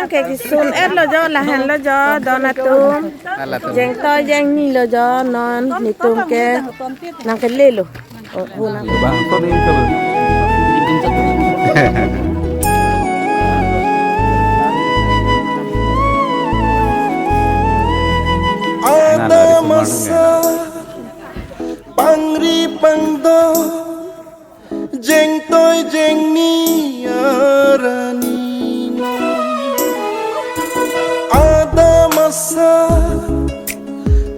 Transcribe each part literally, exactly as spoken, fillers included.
Ke kisun-et lo jo, lahenlo jo, don atum. Jengtoi jengni lo jo, non netum ke nangkelelo. Oh, bu nang. Bang, so dei kalau. Ada masa pangri pangdo, jengtoi jengni arani. Ada masa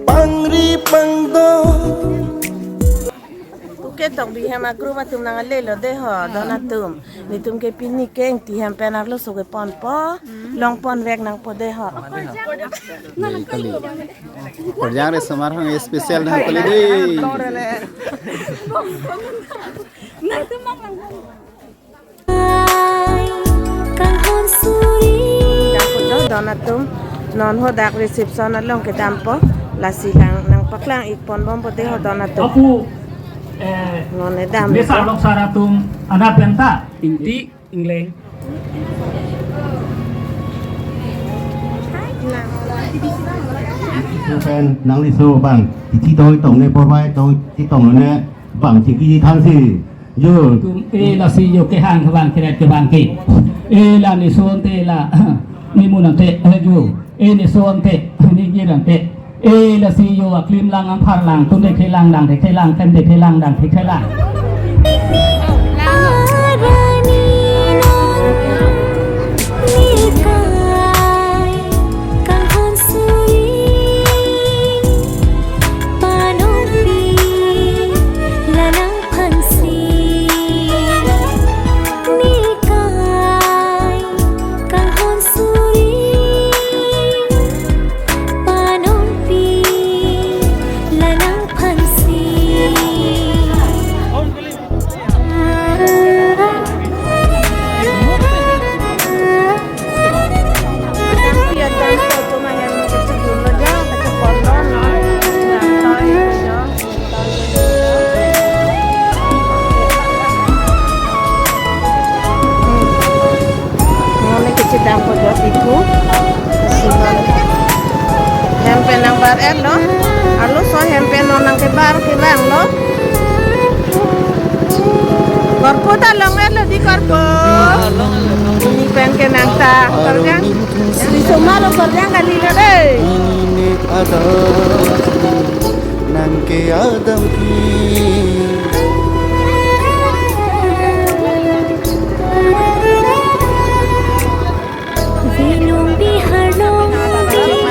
pangri pangdo. Oke, tok bihem a-group atum nangkelelo dei ho, don atum. Netum ke pini ke Ingti hem pen arloso keponpo, longponvek nangpo dei ho. Dei kali. Korjang resomar hang special nangkali dei. Dapot do don atum, non hadak reception along kedampo, lasi lang nangpaklang-ikponbompo dei ho don atum. Apu, eh, non edam mesa loksar atum anat penta. Ingti, Ingleng. Pen nangliso bang, iti toi tong ne porbai toi ti tong ne bang chingki thansi. Jo. Tum, eh, lasi jo kehang kevang keret kevang ke. Eh, la neson te la. Ni mun ante, eh, jo. Eh, neson te, ni gir ante. Eh, lasi jo aklim lang, amphar lang, tum dekhe lang, dang dekhe lang, tem dekhe lang, dang dekhe lang. Nonke chedampo jo tiku. Hem pen nangbar-et lo. Arloso hem pen non nangkebar kevang lo. Korpo ta long-et lo dei korpo. Pini pen ke nang ta korjang. Risomar lo korjang kalilo dei. Ini ada nangke adam ki. Vinung Bihar nong di,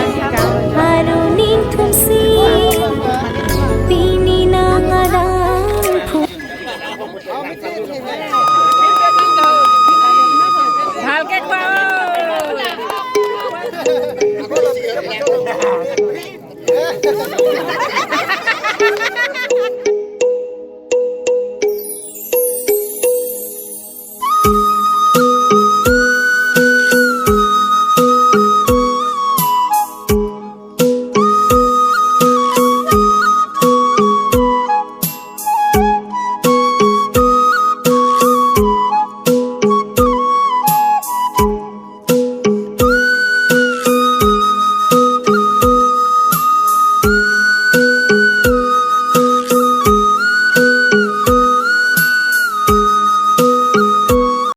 aro ning thumsi, pini nang alam phu. ভালকে খোৱা।